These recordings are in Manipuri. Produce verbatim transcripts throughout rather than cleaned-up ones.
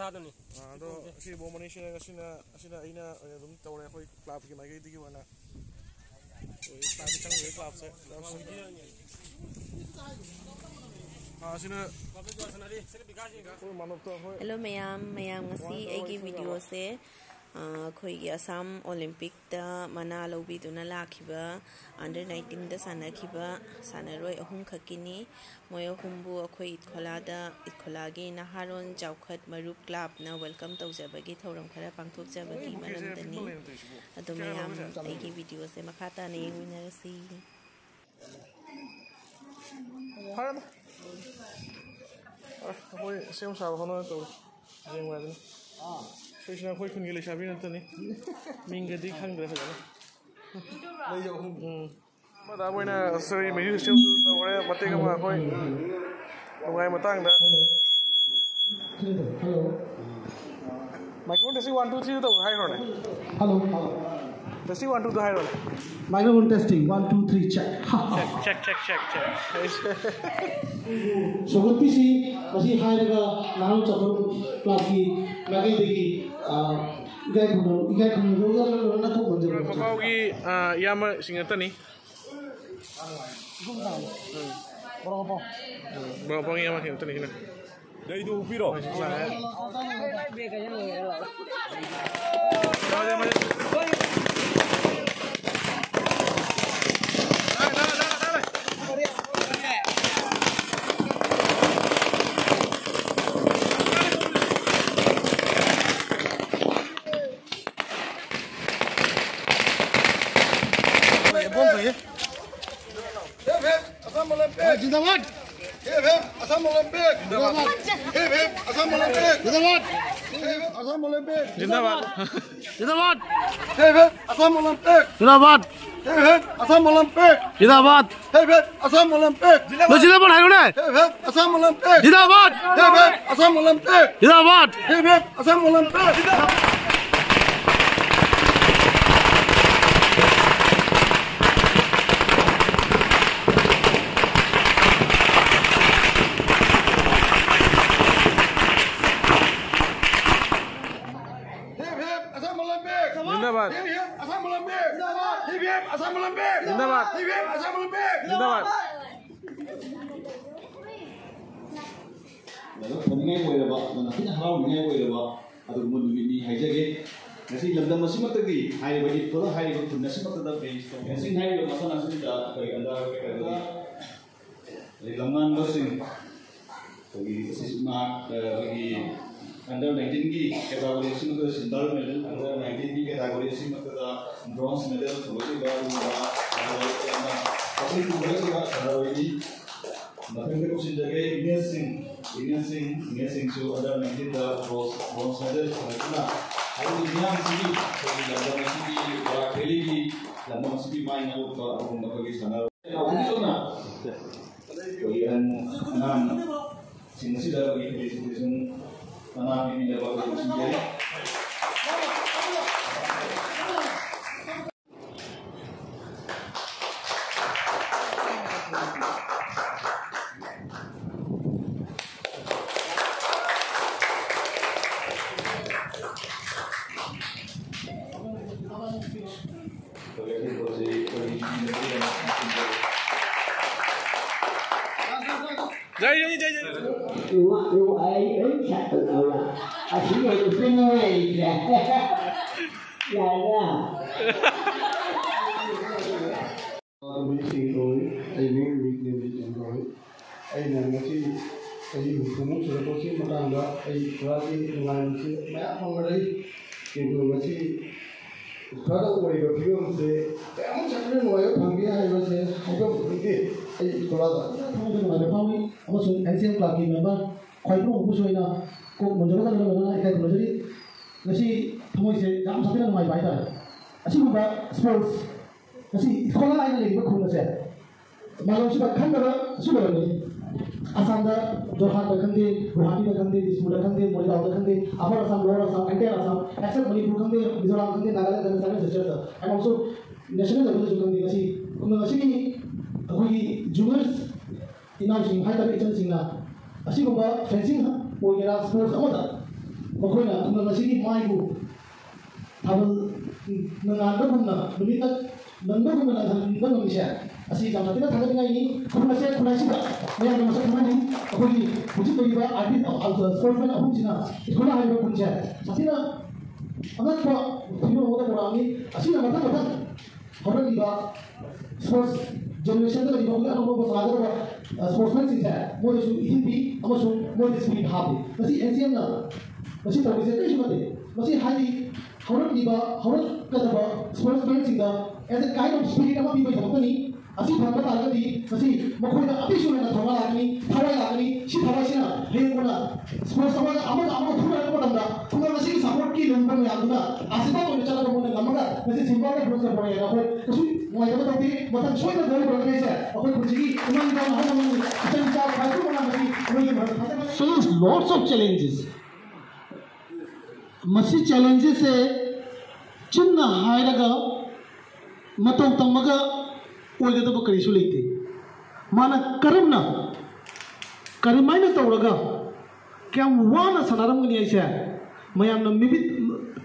ꯑꯗꯣ ꯁꯤ ꯕꯣꯃꯅꯤꯁꯤꯅ ꯉꯁꯤꯅ ꯑꯁꯤꯅ ꯑꯩꯅ ꯑꯣꯏꯅ ꯑꯗꯨꯝ ꯇꯧꯔꯦ, ꯑꯩꯈꯣꯏ ꯀ꯭ꯂꯕꯀꯤ ꯃꯥꯏꯀꯩꯗꯒꯤ ꯑꯣꯏꯅ꯫ ꯑꯩꯈꯣꯏ ꯀ꯭ꯂꯕꯀꯤ ꯆꯪꯗ꯭ꯔꯦ, ꯀ꯭ꯂꯕꯁꯦ꯫ ꯑꯥ, ꯑꯁꯤꯅ ꯑꯩꯈꯣꯏ ꯃꯥꯅꯣꯞꯇ ꯑꯩꯈꯣꯏ ꯍꯦꯜꯂꯣ ꯃꯌꯥꯝ, ꯃꯌꯥꯝ ꯉꯁꯤ ꯑꯩꯒꯤ ꯚꯤꯗꯤꯑꯣꯁꯦ, ꯑ, ꯑꯩꯈꯣꯏꯒꯤ ꯑꯁꯥꯝ ꯑꯣꯂꯤꯝꯄꯤꯛꯇ ꯃꯅꯥ ꯂꯧꯕꯤꯗꯨꯅ ꯂꯥꯛꯈꯤꯕ ꯑꯟꯗꯔ ꯅꯥꯏꯟꯇꯤꯟꯗ ꯁꯥꯟꯅꯈꯤꯕ ꯁꯥꯟꯅꯔꯣꯏ ꯑꯍꯨꯝꯈꯛꯀꯤꯅꯤ꯫ ꯃꯣꯏ ꯑꯍꯨꯝꯕꯨ ꯑꯩꯈꯣꯏ ꯏꯠꯈꯣꯂꯥꯗ, ꯏꯠꯈꯣꯂꯥꯒꯤ ꯅꯍꯥꯔꯣꯟ ꯆꯥꯎꯈꯠ ꯃꯔꯨꯞ ꯀ꯭ꯂꯕꯅ ꯋꯦꯜꯀꯝ ꯇꯧꯖꯕꯒꯤ ꯊꯧꯔꯝ ꯈꯔ ꯄꯥꯡꯊꯣꯛꯆꯕꯒꯤ ꯃꯔꯝꯗꯅꯤ꯫ ꯑꯗꯣ ꯃꯌꯥꯝ ꯑꯩꯒꯤ ꯚꯤꯗꯤꯑꯣꯁꯦ ꯃꯈꯥ ꯇꯥꯅ ꯌꯦꯡꯃꯤꯟꯅꯔꯁꯤ꯫ ꯐꯔꯦꯗ꯫ ꯑ, ꯑꯩꯈꯣꯏ ꯁꯦꯝ ꯁꯥꯕ ꯍꯣꯠꯅꯔ ꯇꯧꯔꯤ꯫ ꯌꯦꯡꯉꯨ ꯍꯥꯏꯗꯨꯅꯤ꯫ ꯁꯤꯁꯤꯅ ꯑꯩꯈꯣꯏ ꯈꯨꯟꯒꯤ ꯂꯩꯁꯥꯕꯤ ꯉꯥꯛꯇꯅꯤ꯫ ꯃꯤꯡꯒꯗꯤ ꯈꯪꯗ꯭ꯔꯦ ꯐꯖꯅ꯫ ꯎꯝ꯫ ꯑꯃꯗ ꯑꯩꯈꯣꯏꯅ ꯁꯣꯔꯤ ꯃ꯭ꯌꯨꯖꯤꯛ ꯁꯤꯁꯇꯦꯝꯁꯨ ꯇꯧꯈ꯭ꯔꯦ꯫ ꯃꯇꯦꯛ ꯑꯃ ꯑꯩꯈꯣꯏ ꯅꯨꯡꯉꯥꯏ ꯃꯇꯥꯡꯗ꯫ Hello. Microphone testing one, two, ꯊ꯭ꯔꯤꯗ ꯇꯧꯔꯣ ꯍꯥꯏꯔꯣꯅꯦ꯫ Hello, hello. ꯇꯦꯁꯇꯤꯡ ꯋꯥꯟ, ꯇꯨꯗ ꯍꯥꯏꯔꯣꯅꯦ꯫ Microphone testing one, two, three, check. ꯍꯥ, ꯍꯥ꯫ Check, check, check, check. ꯁꯧꯒꯠꯄꯤꯁꯤ꯫ ꯃꯁꯤ ꯍꯥꯏꯔꯒ ꯅꯍꯥꯔꯣꯜ ꯆꯥꯎꯈꯠ ꯀ꯭ꯂꯕꯀꯤ ꯃꯥꯏꯀꯩꯗꯒꯤ, ꯑ, ꯏꯀꯥꯏ ꯈꯨꯝꯅ-, ꯏꯀꯥꯏ ꯈꯨꯝꯅꯕ ꯅꯠꯊꯣꯛ ꯃꯟꯖꯕ꯫ ꯃꯄꯥꯎꯒꯤ, ꯑ, ꯏꯌꯥꯝꯕꯁꯤꯡ ꯉꯥꯛꯇꯅꯤ꯫ ꯎꯝ꯫ ꯕꯣꯔꯣ ꯄꯥꯎ ꯏꯌꯥꯝꯕꯁꯤꯡ ꯉꯥꯛꯇꯅꯤ ꯁꯤꯅ꯫ ꯂꯩꯗꯨ ꯍꯨꯞꯄꯤꯔꯣ꯫ Hip hip Assam Olympic! ꯖꯤꯟꯗꯥꯕꯥꯗ! Hip hip Assam Olympic! ꯖꯤꯟꯗꯥꯕꯥꯗ! Hip hip Assam Olympic! ꯖꯤꯟꯗꯥꯕꯥꯗ! Hip hip Assam Olympic! ꯖꯤꯟꯗꯥꯕꯥꯗ! ꯖꯤꯟꯗꯥꯕꯥꯗ! Hip hip Assam Olympic! ꯖꯤꯟꯗꯥꯕꯥꯗ! Hip hip Assam Olympic! ꯖꯤꯟꯗꯥꯕꯥꯗ! Hip hip Assam Olympic! ꯂꯣꯏꯁꯤꯜꯂꯕ ꯍꯥꯏꯔꯣꯅꯦ! Hip hip Assam Olympic! ꯖꯤꯟꯗꯥꯕꯥꯗ! Hip hip Assam Olympic! ꯖꯤꯟꯗꯥꯕꯥꯗ! Hip hip Assam Olympic! Assam Olympic! ꯖꯤꯟꯗꯥꯕꯥꯗ! C P M Assam Olympic! ꯖꯤꯟꯗꯥꯕꯥꯗ! ꯂꯥꯏꯕꯛ ꯐꯅꯤꯡꯉꯥꯏ ꯑꯣꯏꯔꯕ, ꯌꯥꯝꯅ ꯊꯤꯅ ꯍꯔꯥꯎꯅꯤꯡꯉꯥꯏ ꯑꯣꯏꯔꯕ ꯑꯗꯨꯒꯨꯝꯕ ꯅꯨꯃꯤꯠꯅꯤ ꯍꯥꯏꯖꯒꯦ꯫ ꯉꯁꯤ ꯂꯝꯗꯝ ꯑꯁꯤꯃꯛꯇꯒꯤ ꯍꯥꯏꯔꯤꯕ ꯏꯐꯣꯔ ꯍꯥꯏꯔꯤꯕ ꯈꯨꯟ ꯑꯁꯤꯃꯛꯇꯗ ꯕꯦꯁ ꯐꯦꯟꯁꯤꯡ ꯍꯥꯏꯔꯤꯕ ꯃꯁꯥꯟꯅ ꯑꯁꯤꯗ ꯑꯩꯈꯣꯏ ꯑꯟꯗꯔ ꯑꯗꯩ ꯂꯝꯉꯥꯟꯕꯁꯤꯡ ꯑꯩꯈꯣꯏꯒꯤ ꯑꯁꯤꯁꯨ ꯃꯍꯥꯛ, ꯑ, ꯑꯩꯈꯣꯏꯒꯤ ꯑꯟꯗꯔ ꯅꯥꯏꯟꯇꯤꯟꯒꯤ ꯀꯦꯇꯥꯒꯣꯔꯤ ꯑꯁꯤꯃꯛꯇꯗ ꯁꯤꯜꯚꯔ ꯃꯦꯗꯜ, ꯑꯟꯗꯔ ꯅꯥꯏꯟꯇꯤꯟꯒꯤ ꯀꯦꯇꯥꯒꯣꯔꯤ ꯑꯁꯤꯃꯛꯇꯗ ꯕ꯭ꯔꯣꯟꯖ ꯃꯦꯗꯜ ꯐꯪꯂꯛꯂꯤꯕ ꯑꯗꯨꯒꯨꯝꯕ ꯁꯥꯟꯅꯔꯣꯏ ꯌꯥꯝꯅ ꯃꯁꯤꯡ ꯄꯨꯈꯠꯂꯛꯂꯤꯕ ꯁꯥꯟꯅꯔꯣꯏꯅꯤ꯫ ꯃꯊꯪꯗ ꯀꯧꯁꯤꯟꯖꯒꯦ ꯏꯅꯦꯁꯤꯡ, ꯏꯅꯦꯁꯤꯡ, ꯏꯅꯦꯁꯤꯡꯁꯨ ꯑꯟꯗꯔ ꯅꯥꯏꯟꯇꯤꯟꯗ ꯕ꯭ꯔꯣꯟꯖ, ꯕ꯭ꯔꯣꯟꯖ ꯃꯦꯗꯜ ꯐꯪꯂꯛꯇꯨꯅ ꯍꯥꯏꯔꯤꯕ ꯃꯤꯌꯥꯝꯁꯤꯒꯤ, ꯑꯩꯈꯣꯏꯒꯤ ꯂꯝꯗꯝ ꯑꯁꯤꯒꯤ, ꯕꯔꯥꯛ ꯚꯦꯂꯤꯒꯤ ꯂꯝꯗꯝ ꯑꯁꯤꯒꯤ ꯃꯥꯏ ꯅꯥꯛꯂꯛꯄ ꯑꯗꯨꯒꯨꯝꯕ ꯑꯩꯈꯣꯏꯒꯤ ꯁꯥꯟꯅꯔꯣꯏ ꯑꯍꯨꯝ ꯊꯣꯛꯅ ꯑꯩꯈꯣꯏꯒꯤ ꯑꯉꯥꯡꯁꯤꯡ ꯑꯁꯤꯗ ꯑꯩꯈꯣꯏꯒꯤ ꯐꯦꯂꯤꯁꯤꯇꯦꯁꯟ ꯃꯅꯥ ꯄꯤꯕꯤꯅꯕ ꯑꯩꯈꯣꯏ ꯀꯧꯁꯤꯟꯖꯔꯤ꯫ ꯖꯥꯏ, ꯖꯥꯏ, ꯖꯥꯏ, ꯖꯥꯏ꯫ ꯅꯨꯡꯉꯥꯏ, ꯅꯨꯡꯉꯥꯏ, ꯑꯩ ꯁꯛꯇ ꯇꯧꯔ꯫ ꯑꯁꯤ ꯂꯩꯕꯁꯦ ꯅꯨꯡꯉꯥꯏꯇ꯭ꯔꯦ꯫ ꯌꯥꯔꯦ꯫ ꯃꯤꯁꯤꯡ ꯀꯧꯏ꯫ ꯑꯩ ꯃꯤꯡ ꯃꯤꯡ ꯗꯦꯕꯤꯠ ꯀꯧꯏ꯫ ꯑꯩꯅ ꯉꯁꯤ ꯆꯍꯤ ꯍꯨꯝꯐꯨꯃꯨꯛ ꯁꯨꯔꯛꯄꯁꯤ ꯃꯇꯥꯡꯗ ꯑꯩ ꯈꯔꯗꯤ ꯅꯨꯡꯉꯥꯏꯕꯁꯤ ꯃꯌꯥꯝ ꯑꯃ ꯂꯩ꯫ ꯑꯗꯨꯕꯨ ꯉꯁꯤ ꯈꯔ ꯑꯣꯏꯕ ꯐꯤꯕꯝꯁꯦ ꯀꯌꯥꯃꯨꯛ ꯆꯠꯄꯗ ꯅꯨꯡꯉꯥꯏꯕ ꯐꯪꯒꯦ ꯍꯥꯏꯕꯁꯦ ꯍꯥꯏꯐꯝ ꯈꯪꯗꯦ꯫ ꯑꯩ ꯈꯨꯔꯥꯗ ꯊꯃꯣꯏꯗ ꯅꯨꯡꯉꯥꯏꯕ ꯐꯥꯎꯏ ꯑꯃꯁꯨꯡ ꯑꯦꯟ ꯁꯤ ꯑꯦꯝ ꯀ꯭ꯂꯕꯀꯤ ꯃꯦꯝꯕꯔ ꯈ꯭ꯋꯥꯏꯗꯒꯤ ꯑꯍꯨꯝꯁꯨ ꯑꯩꯅ ꯀꯣꯛ ꯃꯨꯟꯖꯕꯒ ꯂꯣꯏꯅꯅ ꯏꯀꯥꯏ ꯈꯨꯝꯅꯖꯔꯤ꯫ ꯉꯁꯤ ꯊꯃꯣꯏꯁꯦ ꯌꯥꯝ ꯁꯥꯊꯤꯅ ꯅꯨꯡꯉꯥꯏꯕ ꯍꯥꯏꯇꯥꯔꯦ꯫ ꯑꯁꯤꯒꯨꯝꯕ ꯁ꯭ꯄꯣꯔꯠꯁ ꯉꯁꯤ ꯏꯊꯣꯂꯥ ꯍꯥꯏꯅ ꯂꯩꯔꯤꯕ ꯈꯨꯟ ꯑꯁꯦ ꯃꯥꯂꯦꯝꯁꯤꯗ ꯈꯪꯗꯕꯁꯨ ꯂꯩꯔꯝꯒꯅꯤ꯫ ꯑꯁꯥꯝꯗ ꯖꯣꯔꯍꯥꯠꯇ ꯈꯪꯗꯦ, ꯒꯨꯋꯥꯍꯥꯇꯤꯗ ꯈꯪꯗꯦ, ꯗꯤꯁꯄꯨꯔꯗ ꯈꯪꯗꯦ, ꯃꯣꯔꯤꯒꯥꯎꯗ ꯈꯪꯗꯦ, upper Assam, lower Assam, entire Assam, except Manipur ꯈꯪꯗꯦ, ꯃꯤꯖꯣꯔꯥꯝ ꯈꯪꯗꯦ, ꯅꯥꯒꯥꯂꯦꯟ ꯈꯪꯗꯦ, ꯁꯦꯟꯇ꯭ꯔꯦꯜ ꯁꯦꯛꯇꯔꯗ꯫ ꯑꯦꯟ ꯑꯣꯜꯁꯣ ꯅꯦꯁꯅꯦꯜ ꯂꯦꯚꯦꯜꯗꯁꯨ ꯈꯪꯗꯦ꯫ ꯉꯁꯤ ꯈꯨꯡꯒꯪ ꯑꯁꯤꯒꯤ ꯑꯩꯈꯣꯏꯒꯤ ꯖꯨꯅꯤꯌꯔꯁ ꯏꯅꯥꯎꯁꯤꯡ ꯍꯥꯏꯇꯥꯔꯦ, ꯏꯆꯟꯁꯤꯡꯅ ꯑꯁꯤꯒꯨꯝꯕ ꯐꯦꯟꯁꯤꯡ ꯑꯣꯏꯒꯦꯔꯥ, ꯁ꯭ꯄꯣꯔꯠꯁ ꯑꯃꯗ ꯃꯈꯣꯏꯅ ꯈꯨꯡꯒꯪ ꯑꯁꯤꯒꯤ ꯃꯥꯏꯕꯨ ꯊꯥꯕꯜ ꯅꯉꯥꯟꯕꯒꯨꯝꯅ ꯅꯨꯃꯤꯠꯇ ꯅꯪꯕꯒꯨꯝꯅ ꯅꯪꯍꯟꯕ ꯉꯝꯃꯤꯁꯦ, ꯑꯁꯤ ꯌꯥꯝ ꯁꯥꯊꯤꯅ ꯊꯥꯒꯠꯅꯤꯡꯉꯥꯏꯅꯤ꯫ ꯈꯨꯟ ꯑꯁꯦ, ꯈꯨꯟ ꯑꯁꯤꯗ ꯃꯌꯥꯝꯅ ꯃꯁꯛ ꯈꯪꯍꯟꯅꯤꯡ꯫ ꯑꯩꯈꯣꯏꯒꯤ ꯍꯧꯖꯤꯛ ꯂꯩꯔꯤꯕ ꯑꯥꯔꯇꯤꯁ, ꯁ꯭ꯄꯣꯔꯠꯁꯃꯦꯟ ꯑꯍꯨꯝꯁꯤꯅ ꯏꯁꯀꯨꯂꯥ ꯍꯥꯏꯔꯤꯕ ꯈꯨꯟꯁꯦ ꯁꯥꯊꯤꯅ ꯑꯉꯛꯄ ꯐꯤꯕꯝ ꯑꯃꯗ ꯄꯨꯔꯛꯑꯝꯃꯤ꯫ ꯑꯁꯤꯅ ꯃꯊꯪ ꯃꯊꯪ ꯍꯧꯔꯛꯂꯤꯕ ꯁ꯭ꯄꯣꯔꯠꯁ ꯖꯦꯅꯦꯔꯦꯁꯟꯗ ꯂꯩꯔꯤꯕ ꯍꯧꯖꯤꯛ ꯑꯅꯧꯕ ꯁꯥꯟꯅꯒꯗꯕ, ꯑ, ꯁ꯭ꯄꯣꯔꯠꯁꯃꯦꯟꯁꯤꯡꯁꯦ ꯃꯣꯏꯗꯁꯨ ꯏꯊꯤꯜ ꯄꯤ ꯑꯃꯁꯨꯡ ꯃꯣꯏꯗ ꯁ꯭ꯄꯤꯔꯤꯠ ꯍꯥꯞꯄꯤ꯫ ꯃꯁꯤ ꯑꯦꯟ ꯁꯤ ꯑꯦꯝꯅ ꯃꯁꯤ ꯇꯧꯔꯤꯁꯦ ꯀꯔꯤꯁꯨ ꯅꯠꯇꯦ꯫ ꯃꯁꯤ ꯍꯥꯏꯗꯤ ꯍꯧꯔꯛꯂꯤꯕ, ꯍꯧꯔꯛꯀꯗꯕ ꯁ꯭ꯄꯣꯔꯠꯁꯃꯦꯟꯁꯤꯡꯗ as a kind of spirit ꯑꯃ ꯄꯤꯕꯒꯤꯗꯃꯛꯇꯅꯤ꯫ ꯑꯁꯤ ꯐꯪꯕ ꯇꯥꯔꯒꯗꯤ ꯃꯁꯤ ꯃꯈꯣꯏꯗ ꯑꯇꯩꯁꯨ ꯍꯦꯟꯅ ꯊꯧꯅꯥ ꯂꯥꯛꯀꯅꯤ, ꯊꯋꯥꯏ ꯂꯥꯛꯀꯅꯤ꯫ ꯁꯤ ꯊꯋꯥꯏꯁꯤꯅ ꯍꯌꯦꯡ ꯀꯣꯟꯅ ꯁ꯭ꯄꯣꯔꯠꯁ ꯑꯃꯒ ꯑꯃꯒ ꯑꯃꯒ ꯈꯨꯠꯅꯔꯛꯄ ꯃꯇꯝꯗ ꯈꯨꯡꯒꯪ ꯑꯁꯤꯒꯤ ꯁꯄꯣꯔꯠꯀꯤ ꯂꯩꯔꯤꯕ ꯃꯌꯥꯝꯗꯨꯅ ꯑꯁꯤꯐꯥꯎ ꯑꯣꯏꯅ ꯆꯠꯂꯒ ꯃꯣꯏꯅ ꯉꯝꯃꯒ ꯉꯁꯤ ꯁꯤꯜꯚꯔ ꯕ꯭ꯔꯣꯟꯖ ꯄꯨꯔꯛꯑꯦ꯫ ꯑꯩꯈꯣꯏ ꯀꯩꯁꯨ ꯅꯨꯡꯉꯥꯏꯇꯕ ꯇꯧꯗꯦ꯫ ꯃꯊꯪ ꯁꯣꯏꯗꯅ ꯒꯣꯜ ꯄꯨꯔꯛꯀꯅꯤꯁꯦ ꯑꯩꯈꯣꯏ ꯈꯨꯟꯁꯤꯒꯤ ꯏꯃꯥ ꯏꯄꯥ ꯑꯍꯜ ꯂꯃꯟ ꯏꯆꯟ ꯏꯆꯥ ꯈ꯭ꯋꯥꯏꯗꯒꯤ ꯃꯅꯥ ꯃꯁꯤꯡ ꯃꯣꯏꯒꯤ ꯃꯔꯛꯇ ꯊꯥꯖꯕ ꯂꯩ꯫ Face lots of challenges. ꯃꯁꯤ ꯆꯦꯂꯦꯟꯖꯦꯁꯁꯦ ꯆꯤꯟꯅ ꯍꯥꯏꯔꯒ ꯃꯇꯧ ꯇꯝꯃꯒ ꯑꯣꯏꯒꯗꯕ ꯀꯔꯤꯁꯨ ꯂꯩꯇꯦ꯫ ꯃꯥꯅ ꯀꯔꯝꯅ, ꯀꯔꯝꯍꯥꯏꯅ ꯇꯧꯔꯒ, ꯀꯌꯥꯝ ꯋꯥꯅ ꯁꯥꯟꯅꯔꯝꯒꯅꯤ ꯍꯥꯏꯁꯦ ꯃꯌꯥꯝꯅ ꯃꯤꯃꯤꯠ,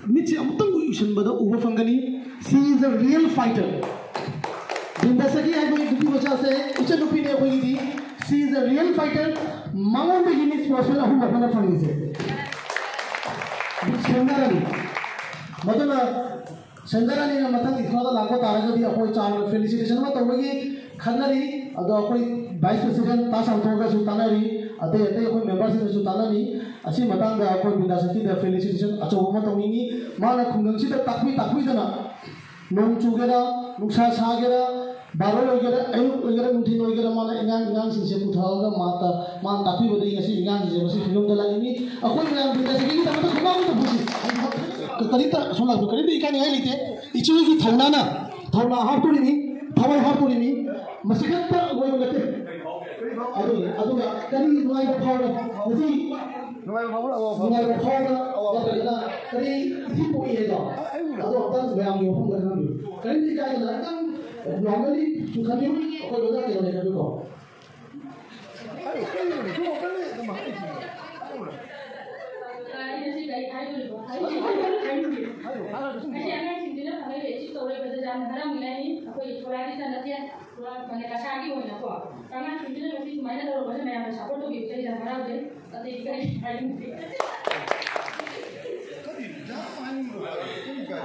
ꯃꯤꯠꯁꯦ ꯑꯃꯨꯛꯇꯪ ꯎꯏꯁꯟꯕꯗ ꯎꯕ ꯐꯪꯒꯅꯤ꯫ She is a real fighter. ꯕꯤꯟꯗ꯭ꯌꯥꯁꯈꯤ ꯍꯥꯏꯕ ꯅꯨꯄꯤ ꯃꯆꯥꯁꯦ ꯏꯆꯟꯅꯨꯄꯤꯅꯦ ꯑꯩꯈꯣꯏꯒꯤꯗꯤ꯫ She is a real fighter. ꯃꯉꯣꯟꯗꯒꯤꯅꯤ ꯁ꯭ꯄꯣꯔꯠꯁꯃꯦꯟ ꯑꯍꯨꯝ ꯑꯩꯈꯣꯏꯅ ꯐꯪꯉꯤꯁꯦ꯫ ꯁꯦꯟꯗꯔꯅꯤ꯫ ꯃꯗꯨꯅ ꯁꯦꯟꯗꯔꯅꯤꯅ ꯃꯊꯪꯒꯤ ꯊꯣꯛꯂꯛꯄ ꯇꯥꯔꯒꯗꯤ ꯑꯩꯈꯣꯏ ꯆꯥꯎꯅ ꯐꯦꯂꯤꯁꯤꯇꯦꯁꯟ ꯑꯃ ꯇꯧꯕꯒꯤ ꯈꯟꯅꯔꯤ꯫ ꯑꯗꯣ ꯑꯩꯈꯣꯏ ꯚꯥꯏꯁ ꯄ꯭ꯔꯦꯁꯤꯗꯦꯟ ꯇꯥ ꯁꯥꯟꯊꯣꯛꯑꯒꯁꯨ ꯇꯥꯟꯅꯔꯤ, ꯑꯇꯩ ꯑꯇꯩ ꯑꯩꯈꯣꯏ ꯃꯦꯝꯕꯔꯁꯤꯡꯅꯁꯨ ꯇꯥꯟꯅꯔꯤ꯫ ꯑꯁꯤ ꯃꯇꯥꯡꯗ ꯑꯩꯈꯣꯏ ꯕꯤꯟꯗ꯭ꯌꯥꯁꯈꯤꯗ ꯐꯦꯂꯤꯁꯤꯇꯦꯁꯟ ꯑꯆꯧꯕ ꯑꯃ ꯇꯧꯅꯤꯡꯉꯤ꯫ ꯃꯥꯅ ꯈꯨꯡꯒꯪꯁꯤꯗ ꯇꯥꯛꯄꯤ ꯇꯥꯛꯄꯤꯗꯅ ꯅꯣꯡ ꯆꯨꯒꯦꯔꯥ, ꯅꯨꯡꯁꯥ ꯁꯥꯒꯦꯔꯥ, ꯕꯥꯔꯣ ꯑꯣꯏꯒꯦꯔꯥ, ꯑꯌꯨꯛ ꯑꯣꯏꯒꯦꯔꯥ, ꯅꯨꯡꯊꯤꯜ ꯑꯣꯏꯒꯦꯔꯥ, ꯃꯥꯅ ꯑꯉꯥꯡ, ꯑꯉꯥꯡꯁꯤꯡꯁꯦ ꯄꯨꯊꯔꯒ ꯃꯥ ꯇ-, ꯃꯥꯅ ꯇꯥꯛꯄꯤꯕꯗꯒꯤ ꯉꯁꯤ ꯑꯉꯥꯡꯁꯤꯡꯁꯦ ꯃꯁꯤ ꯐꯤꯕꯝꯗ ꯂꯥꯛꯏꯅꯤ꯫ ꯑꯩꯈꯣꯏ ꯃꯌꯥꯝ ꯕꯤꯟꯗ꯭ꯌꯥꯁꯈꯤꯒꯤꯗꯃꯛꯇ ꯈꯨꯕꯥꯛ ꯑꯃ ꯇꯧꯕꯤꯁꯤ꯫ ꯀꯔꯤꯝꯇ, ꯁꯣꯝ ꯂꯥꯛꯄꯤꯌꯨ, ꯀꯔꯤꯝꯇ ꯏꯀꯥꯏꯅꯤꯡꯉꯥꯏ ꯂꯩꯇꯦ꯫ ꯏꯆꯦꯒꯤ ꯊꯧꯅꯥꯅ, ꯊꯧꯅꯥ ꯍꯥꯞꯇꯣꯔꯤꯅꯤ, ꯊꯋꯥꯏ ꯍꯥꯞꯇꯣꯔꯤꯅꯤ꯫ ꯃꯁꯤ ꯈꯛꯇ ꯂꯣꯏꯕ ꯅꯠꯇꯦ꯫ ꯑꯗꯨꯒ, ꯑꯗꯨꯒ ꯀꯔꯤ ꯅꯨꯡꯉꯥꯏꯕ ꯐꯥꯎꯔꯦ? ꯉꯁꯤ ꯅꯨꯡꯉꯥꯏꯕ ꯐꯥꯎꯕ꯭ꯔꯥ? ꯑꯋꯥꯕ ꯅꯨꯡꯉꯥꯏꯕ ꯐꯥꯎꯕ꯭ꯔꯥ? ꯑꯋꯥꯕ ꯅꯠꯇ꯭ꯔꯒꯅ ꯀꯔꯤ ꯏꯊꯤꯜ ꯄꯣꯛꯏ ꯍꯥꯏꯗꯣ? ꯑꯗꯣ ꯑꯝꯇꯪ ꯃꯌꯥꯝꯒꯤ ꯋꯥꯐꯝ ꯈꯔ ꯈꯪꯕꯤꯌꯨ꯫ ꯀꯔꯤꯝꯇ ꯏꯀꯥꯏꯗꯅ ꯑꯝꯇꯪ normally ꯁꯨꯝ ꯈꯟꯕꯤꯌꯨ꯫ ꯑꯩꯈꯣꯏ ꯂꯣꯏꯅ ꯀꯩꯅꯣꯅꯦ ꯈꯟꯕꯤꯌꯨꯀꯣ꯫ ꯑꯩꯅ ꯁꯤ ꯀꯔꯤ ꯍꯥꯏꯗꯣꯔꯤꯕ? ꯍꯥꯏꯗꯣꯔꯤꯕ? ꯍꯥꯏꯗꯣꯔꯤꯕ? ꯑꯩꯁꯦ ꯑꯉꯥꯡꯁꯤꯡꯁꯤꯅ ꯐꯪꯉꯦ ꯁꯤ ꯇꯧꯔꯦ ꯐꯖꯅ꯫ ꯌꯥꯝꯅ ꯍꯔꯥꯎꯅꯤꯡꯉꯥꯏꯅꯤ꯫ ꯑꯩꯈꯣꯏ ꯊꯣꯂꯥꯗꯤꯇ ꯅꯠꯇꯦ, ꯊꯣꯂꯥ ꯃꯅꯦ ꯀꯁꯥꯒꯤ ꯑꯣꯏꯅꯀꯣ ꯑꯉꯥꯡꯁꯤꯡꯁꯤꯅ ꯉꯁꯤ ꯁꯨꯃꯥꯏꯅ ꯇꯧꯔꯛꯄꯁꯦ ꯃꯌꯥꯝꯅ ꯁꯞꯄꯣꯔꯠ ꯇꯧꯕꯤꯕꯁꯦ ꯑꯩ ꯌꯥꯝ ꯍꯔꯥꯎꯖꯩ꯫ ꯑꯇꯩꯗꯤ ꯀꯔꯤ ꯍꯥꯏꯅꯤꯡꯗꯦ꯫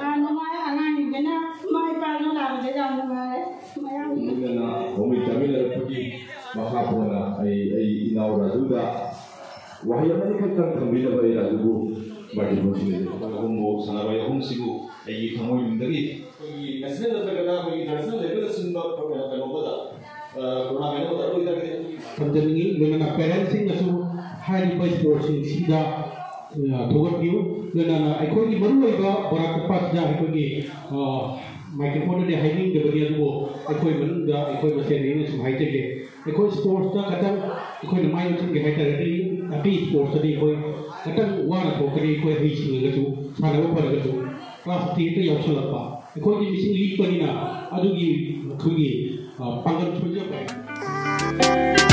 ꯑꯥ, ꯅꯨꯡꯉꯥꯏ꯫ ꯑꯉꯥꯡꯁꯤꯡꯁꯤꯅ ꯏꯃꯥ ꯏꯄꯥ ꯂꯧ ꯂꯥꯛꯄꯁꯦ ꯌꯥꯝ ꯅꯨꯡꯉꯥꯏ꯫ ꯃꯌꯥꯝ ꯂꯣꯏꯅꯅ ꯍꯧꯃꯤꯟ ꯆꯥꯃꯤꯟꯅꯔꯛꯄꯒꯤ ꯃꯈꯥ ꯄꯣꯟꯅ ꯑꯩ, ꯑꯩ ꯏꯅꯥꯎ ꯔꯥꯖꯨꯗ ꯋꯥꯍꯩ ꯑꯃꯅꯤ ꯈꯛꯇꯪ ꯊꯝꯕꯤꯅꯕ ꯑꯩ ꯔꯥꯖꯨꯕꯨ ꯃꯥꯏꯀ꯭ꯔꯣꯐꯣꯟ ꯁꯤꯟꯖꯒꯦ꯫ ꯑꯩꯈꯣꯏ ꯑꯍꯨꯝꯕꯨ ꯁꯥꯟꯅꯔꯣꯏ ꯑꯍꯨꯝꯁꯤꯕꯨ ꯑꯩꯒꯤ ꯊꯃꯣꯏꯅꯨꯡꯗꯒꯤ ꯑꯩꯈꯣꯏꯒꯤ ꯅꯦꯁꯅꯦꯜ ꯅꯠꯇ꯭ꯔꯒꯅ ꯑꯩꯈꯣꯏꯒꯤ ꯏꯟꯇꯔꯅꯦꯁꯅꯦꯜ ꯂꯦꯚꯦꯜꯗ ꯁꯤꯟꯕ ꯀꯩꯅꯣ, ꯀꯩꯅꯣ ꯑꯃꯗ, ꯑ, ꯇꯣꯔꯅꯥꯃꯦꯟ ꯑꯃꯗ ꯑꯣꯏꯇꯥꯔꯒꯗꯤ ꯊꯝꯖꯅꯤꯡꯉꯤ꯫ ꯂꯣꯏꯅꯅ ꯄꯦꯔꯦꯟꯁꯁꯤꯡꯅꯁꯨ ꯍꯥꯏꯔꯤꯕ ꯏꯁꯄꯣꯔꯠꯁꯤꯡꯁꯤꯗ, ꯑ, ꯊꯧꯒꯠꯄꯤꯌꯨ꯫ ꯂꯣꯏꯅꯅ ꯑꯩꯈꯣꯏꯒꯤ ꯃꯔꯨꯑꯣꯏꯕ ꯕꯣꯔꯥ ꯀꯛꯄ ꯑꯁꯤꯗ ꯑꯩꯈꯣꯏꯒꯤ, ꯑ, ꯃꯥꯏꯀ꯭ꯔꯣꯐꯣꯟꯗꯗꯤ ꯍꯥꯏꯅꯤꯡꯗꯕꯅꯤ, ꯑꯗꯨꯕꯨ ꯑꯩꯈꯣꯏ ꯃꯅꯨꯡꯗ ꯑꯩꯈꯣꯏ ꯃꯁꯦꯟ ꯑꯩꯅ ꯁꯨꯝ ꯍꯥꯏꯖꯒꯦ꯫ ꯑꯩꯈꯣꯏ ꯏꯁꯄꯣꯔꯠꯁꯇ ꯈꯇꯪ ꯑꯩꯈꯣꯏꯅ ꯃꯥꯏ ꯑꯣꯟꯁꯤꯟꯒꯦ ꯍꯥꯏ ꯇꯥꯔꯒꯗꯤ, ꯑꯇꯩ ꯏꯁꯄꯣꯔꯠꯁꯇꯗꯤ ꯑꯩꯈꯣꯏ ꯈꯇꯪ ꯋꯥꯅ ꯊꯣꯛꯀꯅꯤ꯫ ꯑꯩꯈꯣꯏ ꯍꯩꯁꯤꯡꯉꯒꯁꯨ, ꯁꯥꯟꯅꯕ ꯐꯔꯒꯁꯨ, ꯀ꯭ꯂꯥꯁ ꯇꯦꯟꯗ ꯌꯥꯎꯁꯜꯂꯛꯄ, ꯑꯩꯈꯣꯏꯒꯤ ꯃꯤꯁꯤꯡ ꯂꯤꯛꯄꯅꯤꯅ ꯑꯗꯨꯒꯤ ꯑꯩꯈꯣꯏꯒꯤ, ꯑ, ꯄꯥꯡꯒꯜ ꯁꯣꯟꯖꯕ꯫